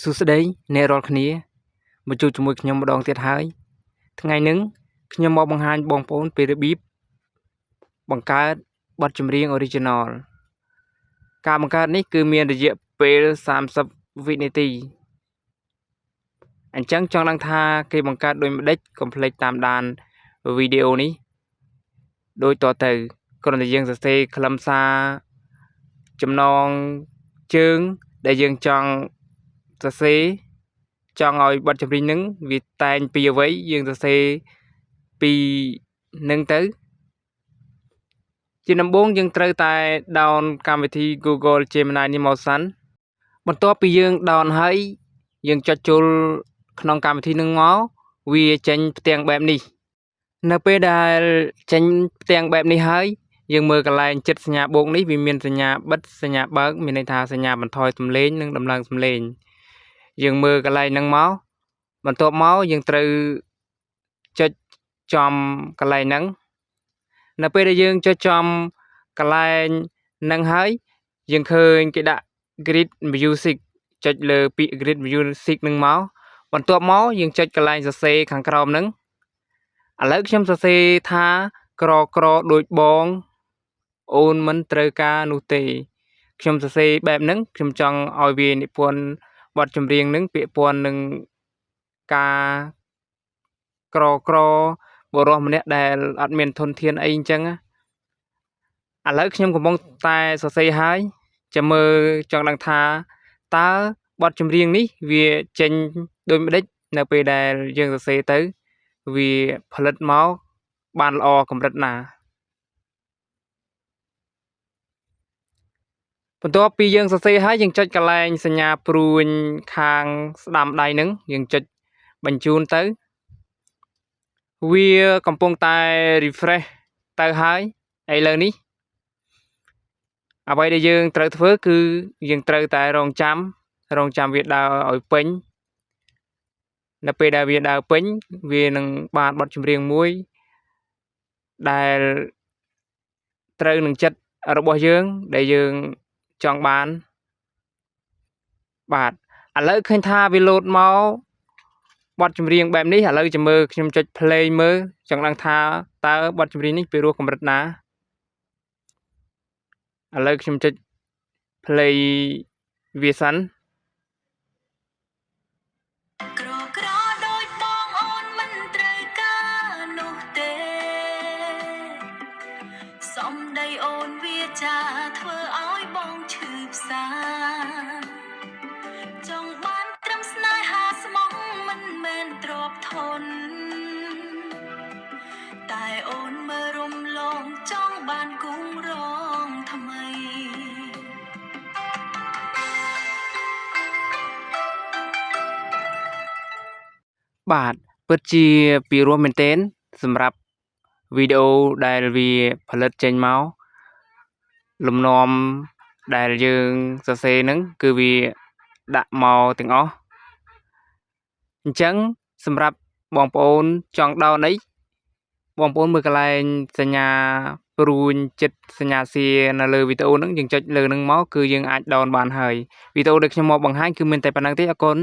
សួស្តីអ្នករាល់គ្នាមកជួបជាមួយខ្ញុំម្ដងទៀតហើយថ្ងៃនេះខ្ញុំមកបង្ហាញបងប្អូនពីរបៀបបង្កើតបទចម្រៀង Original ការបង្កើតនេះគឺមានរយៈពេល30វិនាទីអញ្ចឹងចង់ដឹងថាគេបង្កើតដូចម្ដេចកុំភ្លេចតាមដានវីដេអូនេះដូចតទៅគ្រាន់តែយើងសរសេរខ្លឹមសារចំណងជើងដែលយើងចង់សរសេរចង់ឲ្យបទចម្រៀងនឹងវាតែងពីអ្វីយើងសរសេរពីនឹងទៅជាដំបូងយើងត្រូវតែ down កម្មវិធី Google Gemini នេះមកសិនបន្ទាប់ពីយើង down ហើយយើងចុចចូលក្នុងកម្មវិធីនឹងមកវាចេញផ្ទាំងបែបនេះនៅពេលដែលចេញផ្ទាំងបែបនេះហើយយើងមើលកន្លែងចិត្តសញ្ញាបូកនេះវាមានសញ្ញាបិទសញ្ញាបើកមានន័យថាសញ្ញាបន្ថយសំឡេងនិងដំឡើងសំឡេងយើងមើលកន្លែងហ្នឹងមកបន្ទាប់មកយើងត្រូវចុចចំកន្លែងហ្នឹងនៅពេលដែលយើងចុចចំកន្លែងហ្នឹងហើយយើងឃើញគេដាក់ Grid Music ចុចលើពាក្យ Grid Music ហ្នឹងមកបន្ទាប់មកយើងចុចកន្លែងសរសេរខាងក្រោមហ្នឹងឥឡូវខ្ញុំសរសេរថាក្រក្រដូចបងអូនមិនត្រូវការនោះទេខ្ញុំសរសេរបែបហ្នឹងខ្ញុំចង់ឲ្យវានិពន្ធបទចម្រៀងហ្នឹងពាក់ព័ន្ធនឹងការក្រក្របុរសម្នាក់ដែលអត់មានធនធានអីអញ្ចឹងណាឥឡូវខ្ញុំកំពុងតែសរសេរហើយចាំមើលចង់ដឹងថាតើបទចម្រៀងនេះវាចេញដូចម្ដេចនៅពេលដែលយើងសរសេរទៅវាផលិតមកបានល្អកម្រិតណាបន្ទាប់ពីយើងសរសេរហើយយើងចុចកន្លែងសញ្ញាព្រួញខាងស្ដាំដៃហ្នឹងយើងចុចបញ្ជូនទៅវាកំពុងតែ refresh ទៅហើយឥឡូវនេះអ្វីដែលយើងត្រូវធ្វើគឺយើងត្រូវតែរងចាំវាដើរឲ្យពេញនៅពេលដែលវាដើរពេញវានឹងបានបទចម្រៀងមួយដែលត្រូវនឹងចិត្តរបស់យើងដែលយើងចង់បានបាទឥឡូវឃើញថាវាលោតមកបទចម្រៀងបែបនេះឥឡូវចាំមើលខ្ញុំចុច play មើលចង់ដឹងថាតើបទចម្រៀងនេះពីរោះកម្រិតណាឥឡូវខ្ញុំចុច play វាសិន ក្រក្រដូចបងអូនមិនត្រូវការនោះទេសំដីអូនវាចាធ្វើឲ្យបងឈឺផ្សាចង់បានត្រឹមស្នេហាស្មោះមិនមែនទ្របធនតែអូនមើលរំលងចង់បានគង់រងថ្មី បាទពិតជាពីរោះមែនទែនសម្រាប់វីដេអូដែលវាផលិតចេញមកលំនាំដែលយើងសរសេរហ្នឹងគឺវាដាក់មកទាំងអស់អញ្ចឹងសម្រាប់បងប្អូនចង់ដោនអីបងប្អូនមើលកន្លែងសញ្ញាព្រួញចិត្តសញ្ញាសៀនៅលើវីដេអូហ្នឹងយើងចុចលើហ្នឹងមកគឺយើងអាចដោនបានហើយវីដេអូដែលខ្ញុំមកបង្ហាញគឺមានតែប៉ុណ្្នឹងទេអរគុណ។